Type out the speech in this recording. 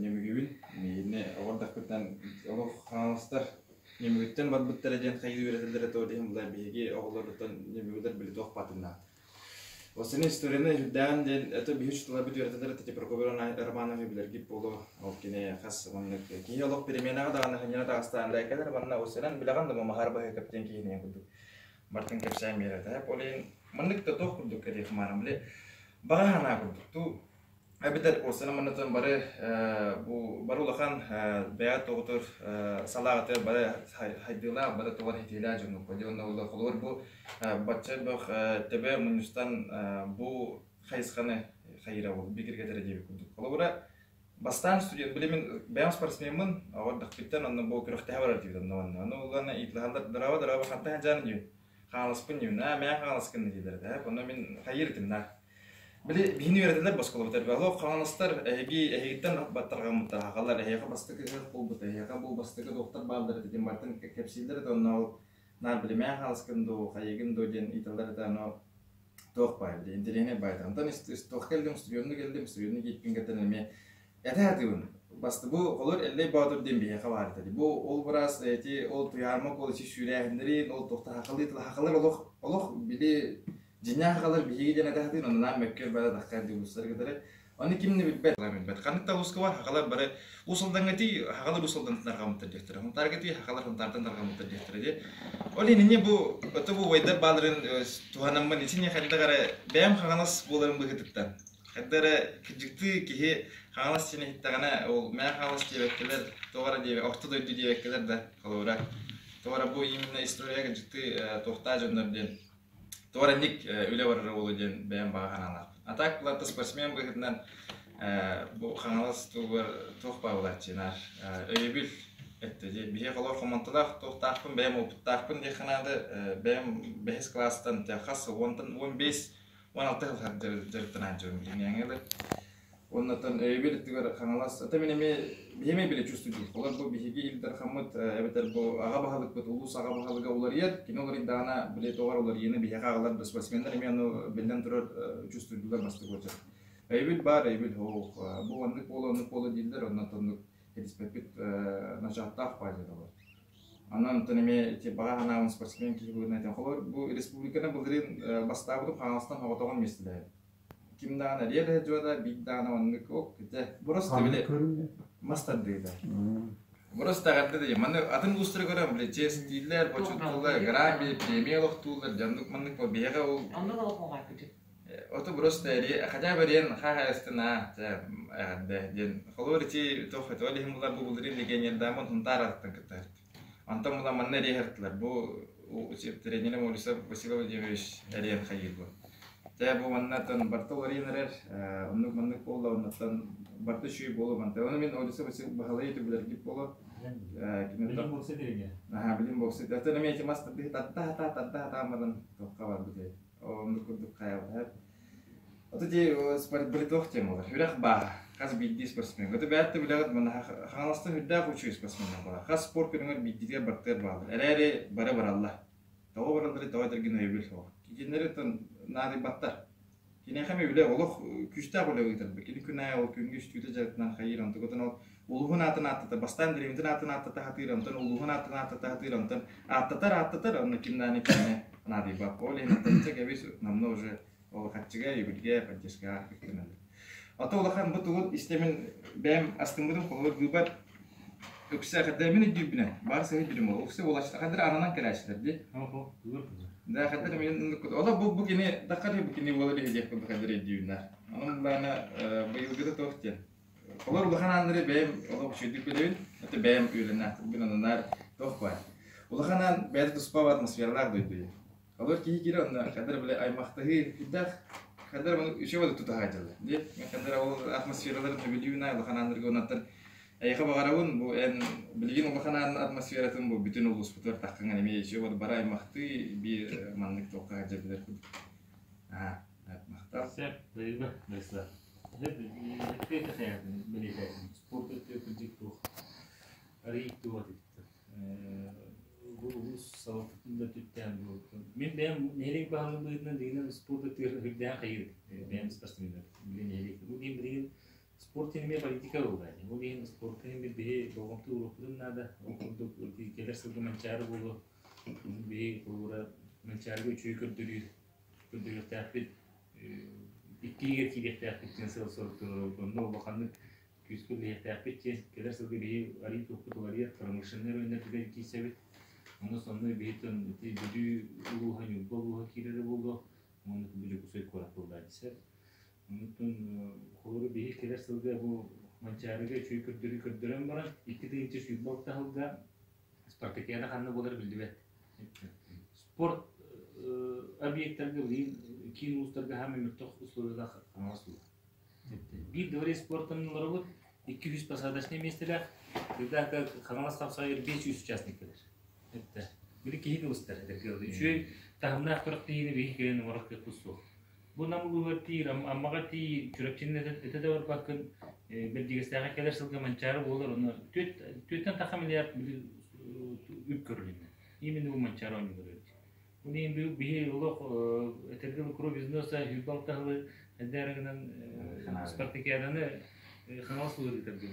Нөмүгүбүн миигинэ оҕордохпуттан олох хаҥаластар Нөмүгүттэн барбыттара диэн хайыы үөрэтэллэрэ туох диэн була биһиги оҕолоруттан Нөмүгүлэр били туох баатыннаах. Осени историяны үрдээн диэн это биһи учууталларбыт үөрэтэллэр это Прокопий Романович билэргит буолуо ол кини хас маннык киһи олох переменаҕа даҕаны ханньана таҕыстаан да кэлэр манна осенан билэҕин да мамаһар баһыыкап диэн киһини курдук бартын кэпсээн биэрэр ол иһин маннык да туох курдук этиэх маанам били баҕа санаа курдук туу Эбэтэр уопсайынан бары бу бары улахан бэйэ тоҕотор салааҕытыгар бары хайдыылаах, бары тугар хитиилээх дьоннук. Дьэ онно буолла холобур бу бачча элбэх төбө мунньустан бу хайысханы хайыра ол бигэргэтэрэ диэбит курдук. Холобура бастаан студент били мин бэйэм спортсмеммын оҕо эрдэхпиттэн онно бу күрэхтэһэ барар диэбит онно онно. Ону улаана иитилэһэллэр дорообо дорообо хантан сылдьаан диибин. Хааласпын диибин. Аа мээ хааласкын дииллэр этэ. Онно мин хайыыр этим на. Били биһини үөрэтэллэр босколобутар олох хаҥаластар эһиги эһигиттэн баттарҕаммыттар хахалар эһиэхэ бастакы ыһыах буолбута эһиэхэ бу бастакы доктор бааллар этэ диэн бартын кэпсииллэр этэ онно ол наар билимээн хаалыскын дуу хайыгын дуу диэн ыйыталлар этэ ону туох баай били интэриэһинэй баайта онтон туох кэллим студионну кэллим студионну киирпин кытта эмиэ этэ сатыыбын басты бу олор Эллэй Боотур диэн биһиэхэ баар этэ бу ол быраас эти ол туйаарма колледж сүүрээһиннэрин ол туохта хахалыы хахалар олох олох били Дьиҥнээх аҕалар биһиги диэн этэ сатыыр, онно мөккүөр бары таххар дии улуустары кытары. Ону ким да билбэт. Билбэт. Ханнык да улууска бар, хахалар бары Уус Алдаҥҥа тиий, хахалар Уус Алдантан тарҕаммыттар диэхтэрэ. Хунтаарга тиий, хахалар Хунтаартан тарҕаммыттар диэхтэрэ дии. Ол иһин инньэ бу ото бу убайдар бааларын туһанаммын итини хайдах эрэ бэйэм хаҥалас буоларым быһыытыттан хайдах эрэ кырдьыктыы киһи хаҥалас сиэн иһиттэҕинэ ол мээ хаҥалас диэбэккэлэр тоҕо эрэ диэбэ орто дойду диэбэккэлэр да холобура тоҕо эрэ бу именно история кырдьыктыы туохтаа дьоннор диэн Туора инник үлэ барара буолуо диэн бэйэм баҕа санаалаахпын. А так булатта спортсмен быһыытынан бу Хаҥалас тугар туох баалааччы наар өйөбүл эттэ дии. Биһиэхэ олор хомонтолоох туохтаахпын, бэйэм опыттаахпын диэххэ наада. Бэйэм бэһис кылаастан хас уонтан 15 16 сыл дьарыктанаан дьон билиҥҥээҥи Оннотон өйөбүл өттүгэр Хаҥалас, ата мин эмиэ биһи эмиэ били чувствуйдуур. Олор бу биһиги Ил Дархаммыт эбэтэр бу аҕа баһылыкпыт, улуус аҕа баһылыга уларыйар. Кини уларыйдаҕына, били тоҕо эрэ уларыйыыны биһиэхэ аҕалар да спортсменнар эмиэ ону биллэн турар чувствуйдулар бастакы уочарат. Өйөбүл баар, өйөбүл суох. Бу оннук буолуо, оннук буолуо дииллэр, оннотон оннук кэтэспэппит начааттаах баайдара бар. Онон онтон эмиэ ити баҕа санаабын спортсмен киһи быһыытынан этэн, холобур, бу республиканы былырыын бастаабытым Хаҥаластан соҕотоҕун миэстэлэһэбин. Ким даҕаны эриэ да дьуода, биир даҕаны оннук ок дьэ просто били мас тардыыта. Просто эҕэрдэ да манны атын улуустары көрөн били чиэстииллэр, бочуоттууллар, гран премия олохтууллар, дьэ оннук маннык биһиэхэ ол Оннук олох оҕайбыт. Ото просто эриэ хотя бы эриэн хаһаайыстын аа дьэ эҕэрдэ диэн холобур ити туох это ол иһин булар бу былырыын легионердааммын Сунтаар аатыттан кыттар Онтон була манна эриэһэртилэр. Бу тренерим Олиса Василий Владимирович эриэн хайыыр бу. Дьэ бу маннаттан барыта уларыйан эрэр, оннук маннык буолла, оннуттан барыта үчүгэй буолуо мантан. Ону мин Олиса Василий Баһылай билэргит буолуо. Билим бокса тренер. Аха, билим бокса. Оттон эмиэ ити мас тарда хата, тарда хатаан баран туохха барбыт Оннук курдук хайабыт. Ото дии спортбритох диэн буолар. Үрэх бааһа. Хас биирдии спортсмен. Ото бэйэт да билэҕит манна Хаҥаластан үрдээх үчүгэй спортсменнар баалар. Хас спорт көрүҥэр биирдиитигэр бартыгар бааллар. Эрээри бары бараллар. Тоҕо баралларый, тоҕо этэргин өйөбүл суох. Кинилэри оттон наадыйбаттар. Киниэхэ эмиэ үлэ олох күүстээх үлэ ыытарбыт. Кини күн аайы ол күҥҥэ үстүүтэ дьарыктанан хайыыр, онтукутун ол улууһун аатын ааттата, бастаан дэриэбинэтин аатын ааттата сатыыр, онтон улууһун аатын ааттата сатыыр, онтон ааттатар, ааттатар, онно ким даҕаны кинини наадыйбат. Ол иһин оттон чэ кэбис, намна уже ол харчыга, өйөбүлгэ, поддержкаҕа үктэнэллэр. Ото улахан бу тугун истэмин бэйэм астыммытым холобур быыбар үксэ хадда мин өйдүүрбүнэн баар сыһы өйдүүрүм ол үксэ буолааччы хаддыр ананан кэлээччилэр дии да хаддыр мин оло бу бу кини даххар бу кини буолар иһи диэх курдук хаддыр өйдүүбүннэр онон булаана быйылгыта туох диэн Олор улахан ааннары бэйэм олох үчүгэйдик билэбин. Это бэйэм үөрэнээхпин ононаар туох баар. Улахан аан бэйэтэ туспа атмосфералаах дойду. Олор киһи киирэ онно хандар бile аймахтаһыы үрдээх хандар маны үчүгэй да тутаһа дьалла. Ди мен хандар ол атмосфераларын сөбүлүүбүн аай улахан ааннарга оннаттан эйиэхэ баҕарабын бу эн билигин улахан аан атмосфератын бу бүтүн улууспутугар таххаҥан эмиэ үчүгэй бары аймахтыы биир маннык туохха сылдьар билэр курдук. Аа, махтал. Сөп, дойду, Борислав. Спорт өттө кырдьык туох арый туох бу улуус салалтатын да түттээн бу мин бэйэм нэһилиэк баһылыгын быһыытынан дигинэн спорт өттүгэр үрдээн хайыыр бэйэм спортсменнар билигин нэһилиэк бу диэн билигин спорт Ити эмиэ политика буолла. Ол иһин спортка иһин биһи болҕомто уруохпутун наада. Ол курдук кэлэр сылга Манчаары буолуо. Биһи холобура Манчаарыга үчүгэй көрдөрүү көрдөрүөхтээхпит. Иккиһигэр киириэхтээхпит диэн сыал-сорук туруорабыт. Онно улаханнык күүскэ үлэлиэхтээхпит диэн кэлэр сылга биһи арыый туохпут уларыйар, промышленнай районнарбытыгар киирсэбит. Онно сонно биһи ити Бүлүү улууһа, Ньурба улууһа киирэрэ буолуо. Уонна бу Дьокуускай куорат буолла десер. Онтон холобура биһи кэлэр сылга бу Манчаарыга үчүгэй көрдөрүү көрдөрөн баран, 2026 сылга спартакиада ханна буолар биллибэт. Спорт объектарга билигин киин улуустарга хаамай мөлтөх условиялаах хаҥалас суох. Биир дворец спортан олоробут, 200 посадочный миэстэлээх, когда Хаҥалас хапсаҕайыгар 500 участник кэлэр. Били киһи кыбыстар этэргэ дылы. Үчүгэй таһымнаах күрэхтэһиини биһиги кэлэн оҥорор кыахпыт суох. Бу Нам улууһугар тиийэр, Аммаҕа тиий, Чурапчыны этэ да барбаккын, Бэрдьигэстээххэ кэлэр сылга Манчаары буолар, ону түөртэн тахса миллиард били үп көрүлүннэ. Именно бу Манчаары оонньуулар эбит. Ол иһин биһи олох этэргэ дылы кровь из носа сүүрбэ алта сылы элдээр гынан спартакиаданы Хаҥалас улууһугар ыытар диэн.